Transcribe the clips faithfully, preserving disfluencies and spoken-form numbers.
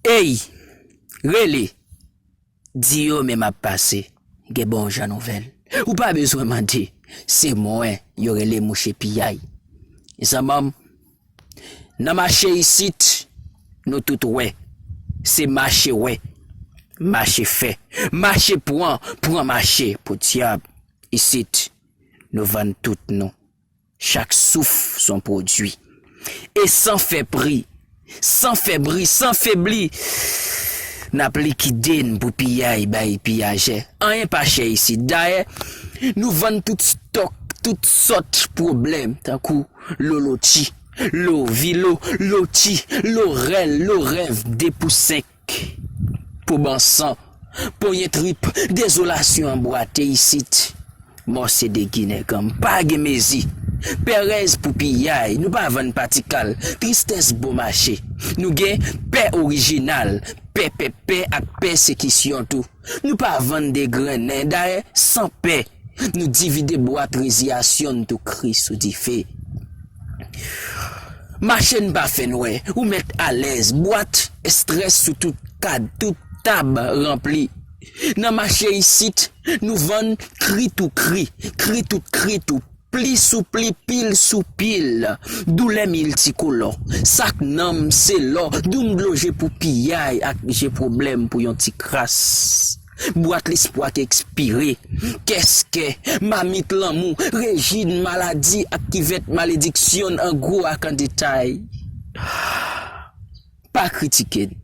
Ey, rele, di yo men m ap pase, gen bon jan nouvèl. Ou pa bezwen mande, se mwen yo rele mouche piyay. Zanmanm, nan mache isit, nou tout wè, se mache wè, mache fè, mache pran, pran mache, podyab, isit, nou vann tout nou. Chak souf s on pwodui. E san fè pri, san fè bri, san febli, n ap likide n pou piyay bay piyajè. Anyen pa chè isit. Dayè, nou vann tout stòk, tout sòt pwoblèm, tankou loloti, lo vilo, loti, lo rèl, lo rèv, de pou senk, po bansan, ponyen trip, dezolasyon anbwate isit. Mò se de Ginen kan m pa gen mezi. Pèrèz pou piyay, nou pa vann patikal, tristès bon mache. Nou gen pè orijinal, pè pè pè ak pèsekisyon tou. Nou pa vann degrennen, dayè san pè. Nou divide bwat reziyasyon n tou kri sou dife. Mache n pa fè nwè, ou mèt alèz, bwat estrès sou tout kad, tout tab ranpli. Nan mache isit, nou vann kri tou kri, kri tout kri tou, pli sou pli, pil sou pil. Doulè miltikolò, sak nanm se lò, doum dlo je pou piyay ak je pwoblèm pou yon ti kras. Bwat lespwa k ekspire, kèskè, mamit lanmou, rejin maladi ak kivèt malediksyon n an gwo ak an detay. Pa kritike n.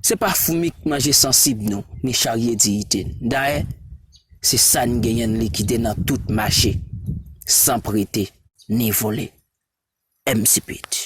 Se pa foumi k manje sansib nou, ni charye diyite n. Dayè, se sa n genyen n likide nan tout mache, san prete, ni vole. M C P H.